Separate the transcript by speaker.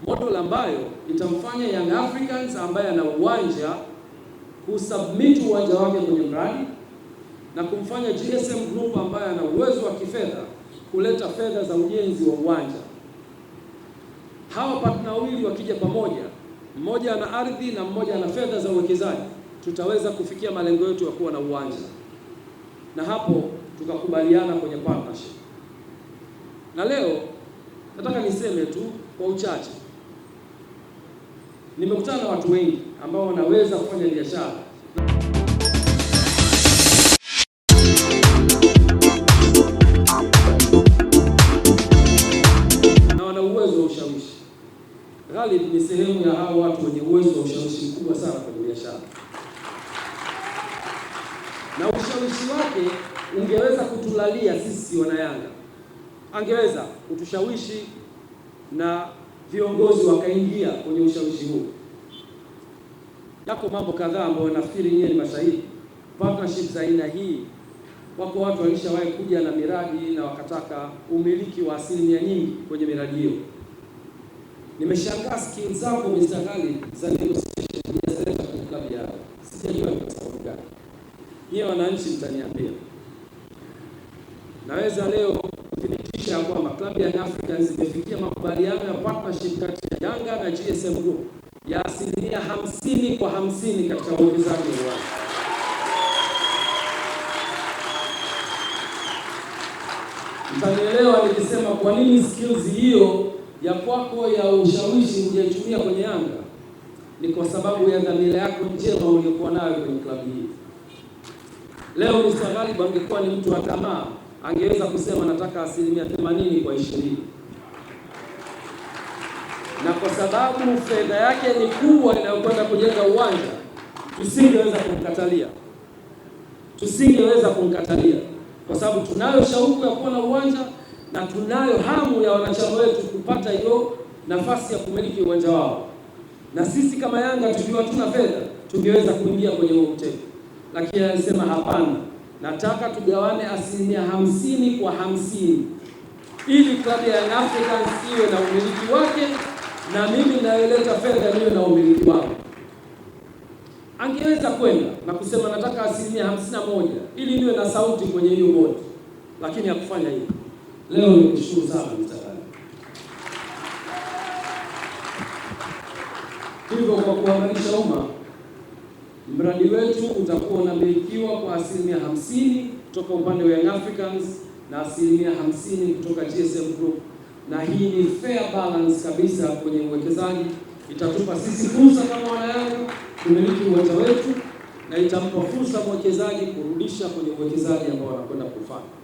Speaker 1: Model ambayo itamfanya Young Africans ambaye ana uwanja kusubmit uwanja wake kwenye mradi na kumfanya GSM Group ambaye ana uwezo wa kifedha kuleta fedha za ujenzi wa uwanja. Hawa partner wawili wakija pamoja, mmoja ana ardhi na mmoja ana fedha za uwekezaji, tutaweza kufikia malengo yetu ya kuwa na uwanja. Na hapo tukakubaliana kwenye partnership. Na leo nataka niseme tu kwa uchache, nimekutana na watu wengi ambao wanaweza kufanya biashara. Na wana uwezo wa ushawishi. Ghalib ni sehemu ya hao watu wenye uwezo wa ushawishi mkubwa sana kwenye biashara. Na ushawishi wake ungeweza kutulalia sisi wanayanga. Angeweza kutushawishi na viongozi wakaingia kwenye ushawishi huu. Yako mambo kadhaa ambayo nafikiri nyie ni mashahidi. Partnership za aina hii, wako watu walishawahi kuja na miradi na wakataka umiliki wa asilimia nyingi kwenye miradi hiyo. Nimeshangaa skills zako Mr. Ghalib za negotiation hujazileta kwenye klabu yao. Sijajua ni kwa sababu gani. Nyie wananchi mtaniambia. Naweza leo kuthibitisha kwamba klabu ya Young Africans imefikia makubaliano ya partnership kati ya Yanga na GSM Group ya 50% kwa 50 katika uwekezaji wa uwanja. Mtanielewa nikisema kwa nini skills hiyo ya kwako ya ushawishi hujaitumia kwenye Yanga. Ni kwa sababu ya dhamira yako njema uliyokuwa nayo kwenye klabu hii. Leo Mr. Ghalib angekuwa ni mtu wa tamaa, angeweza kusema nataka 80% kwa 20. Na kwa sababu fedha yake ni kubwa inayokwenda kujenga uwanja, tusingeweza kumkatalia. Tusingeweza kumkatalia kwa sababu tunayo shauku ya kuwa na uwanja na tunayo hamu ya wanachama wetu kupata hiyo nafasi ya kumiliki uwanja wao. Na sisi kama Yanga tukiwa tuna fedha tungeweza kuingia kwenye huo mtego. Lakini alisema hapana, nataka tugawane 50% kwa 50 ili klabu ya Young Africans iwe na umiliki wake na mimi nayeleta fedha niwe na umiliki wangu. Angeweza kwenda na kusema nataka 51% ili niwe na sauti kwenye hiyo board, lakini hakufanya hivyo. Leo nikushukuru sana Mr. Ghalib. Hivyo kwa kuhabarisha umma, mradi wetu utakuwa unamilikiwa kwa 50% kutoka upande wa Young Africans na 50% kutoka GSM Group, na hii ni fair balance kabisa kwenye uwekezaji. Itatupa sisi fursa kama wanayanga kumiliki uwanja wetu na itampa fursa mwekezaji kurudisha kwenye uwekezaji ambao wanakwenda kufanya.